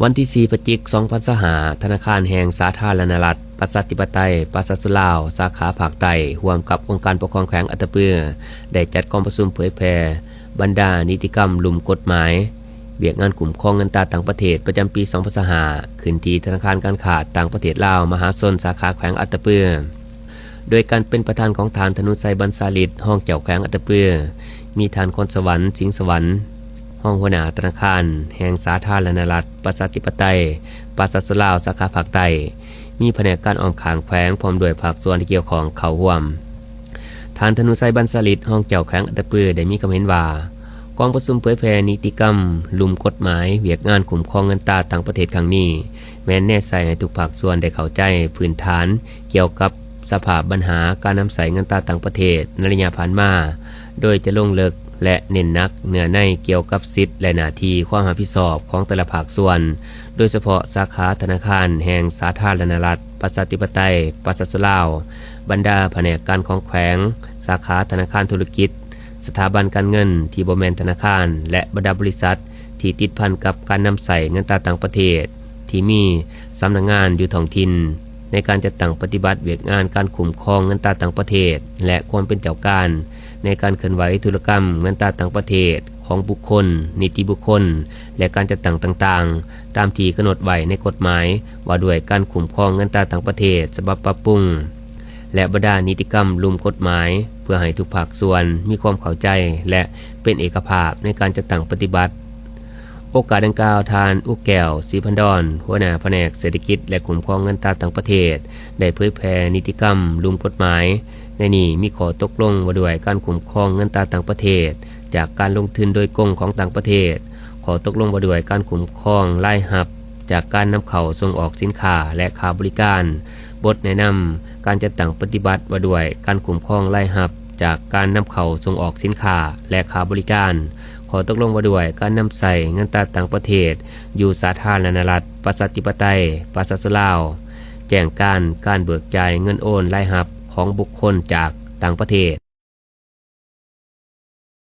ວັນທີສີ່ ພະຈິກ ສອງພັນຊາວຫ້າ ທະນາຄານແຫ່ງສາທາລະນະລັດ ປະຊາທິປະໄຕ ປະຊາຊົນລາວ ສາຂາພາກໃຕ້ ຮ່ວມກັບອົງການປົກຄອງແຂວງອັດຕະປື ໄດ້ຈັດກອງປະຊຸມເຜີຍແຜ່ບັນດານິຕິກຳລຸ່ມກົດໝາຍ ວຽກງານຄຸ້ມຄອງເງິນຕາຕ່າງປະເທດ ປະຈຳປີ ສອງພັນຊາວຫ້າ ຂຶ້ນທີ່ທະນາຄານການຄ້າຕ່າງປະເທດລາວ ມະຫາຊົນ ສາຂາແຂວງອັດຕະປື ໂດຍການເປັນປະທານຂອງທ່ານ ທະນູໄຊ ບັນຊາລິດ ຮອງເຈົ້າແຂວງອັດຕະປື, ມີທ່ານ ຄອນສະຫວັນ ສິງສະຫວັນ ຮອງຫົວໜ້າທະນາຄານແຫ່ງສາທາລະນະລັດ ປະຊາທິປະໄຕ ປະຊາຊົນລາວ ສາຂາພາກໃຕ້, ມີພະແນກການອ້ອມຂ້າງແຂວງ ພ້ອມດ້ວຍພາກສ່ວນທີ່ກ່ຽວຂ້ອງເຂົ້າຮ່ວມ. ທ່ານ ທະນູໄຊ ບັນຊາລິດ ຮອງເຈົ້າແຂວງອັດຕະປື ໄດ້ມີຄຳເຫັນວ່າ ກອງປະຊຸມເຜີຍແຜ່ນິຕິກຳລຸ່ມກົດໝາຍ ວຽກງານຄຸ້ມຄອງເງິນຕາຕ່າງປະເທດຄັ້ງນີ້ ແມ່ນແນໃສ່ໃຫ້ທຸກພາກສ່ວນໄດ້ເຂົ້າໃຈພື້ນຖານກ່ຽວກັບສະພາບບັນຫາການນຳໃຊ້ເງິນຕາຕ່າງປະເທດໃນໄລຍະຜ່ານມາ, ໂດຍຈະລົງເລິກ ແລະ ເນັ້ນໜັກເນື້ອໃນກ່ຽວກັບສິດ ແລະ ໜ້າທີ່ຄວາມຮັບຜິດຊອບຂອງແຕ່ລະພາກສ່ວນ, ໂດຍສະເພາະສາຂາທະນາຄານແຫ່ງສາທາລະນະລັດ ປະຊາທິປະໄຕ ປະຊາຊົນລາວ, ບັນດາພະແນກການຂອງແຂວງ, ສາຂາທະນາຄານທຸລະກິດ, ສະຖາບັນການເງິນທີ່ບໍ່ແມ່ນທະນາຄານ ແລະ ບັນດາບໍລິສັດທີ່ຕິດພັນກັບການນຳໃຊ້ເງິນຕາຕ່າງປະເທດ ທີ່ມີສຳນັກງານຢູ່ທ້ອງຖິ່ນ ໃນການຈັດຕັ້ງປະຕິບັດວຽກງານການຄຸ້ມຄອງເງິນຕາຕ່າງປະເທດ ແລະ ຄວາມເປັນເຈົ້າການໃນການເຄື່ອນໄຫວທຸລະກຳເງິນຕາຕ່າງປະເທດຂອງບຸກຄົນ, ນິຕິບຸກຄົນ ແລະ ການຈັດຕັ້ງຕ່າງໆ ຕາມທີ່ກຳນົດໄວ້ໃນກົດໝາຍວ່າດ້ວຍການຄຸ້ມຄອງເງິນຕາຕ່າງປະເທດ ສະບັບປັບປຸງ ແລະ ບັນດານິຕິກຳລຸ່ມກົດໝາຍ ເພື່ອໃຫ້ທຸກພາກສ່ວນມີຄວາມເຂົ້າໃຈ ແລະ ເປັນເອກະພາບໃນການຈັດຕັ້ງປະຕິບັດ. ໂອກາດດັ່ງກ່າວ, ທ່ານ ອຸແກ້ວ ສີພັນດອນ ຫົວໜ້າພະແນກເສດຖະກິດ ແລະ ຄຸ້ມຄອງເງິນຕາຕ່າງປະເທດ ໄດ້ເຜີຍແຜ່ນິຕິກຳລຸ່ມກົດໝາຍ. ໃນນີ້ມີຂໍ້ຕົກລົງວ່າດ້ວຍການຄຸ້ມຄອງເງິນຕາຕ່າງປະເທດຈາກການລົງທຶນໂດຍກົງຂອງຕ່າງປະເທດ, ຂໍ້ຕົກລົງວ່າດ້ວຍການຄຸ້ມຄອງລາຍຮັບຈາກການນຳເຂົ້າສົ່ງອອກສິນຄ້າ ແລະ ຄ່າບໍລິການ, ບົດແນະນຳການຈັດຕັ້ງປະຕິບັດວ່າດ້ວຍການຄຸ້ມຄອງລາຍຮັບຈາກການນຳເຂົ້າສົ່ງອອກສິນຄ້າ ແລະ ຄ່າບໍລິການ, ຂໍ້ຕົກລົງວ່າດ້ວຍການນຳໃຊ້ເງິນຕາຕ່າງປະເທດຢູ່ສາທາລະນະລັດ ປະຊາທິປະໄຕ ປະຊາຊົນລາວ, ແຈ້ງການການເບີກຈ່າຍເງິນໂອນລາຍຮັບຂອງບຸກຄົນຈາກຕ່າງປະເທດ.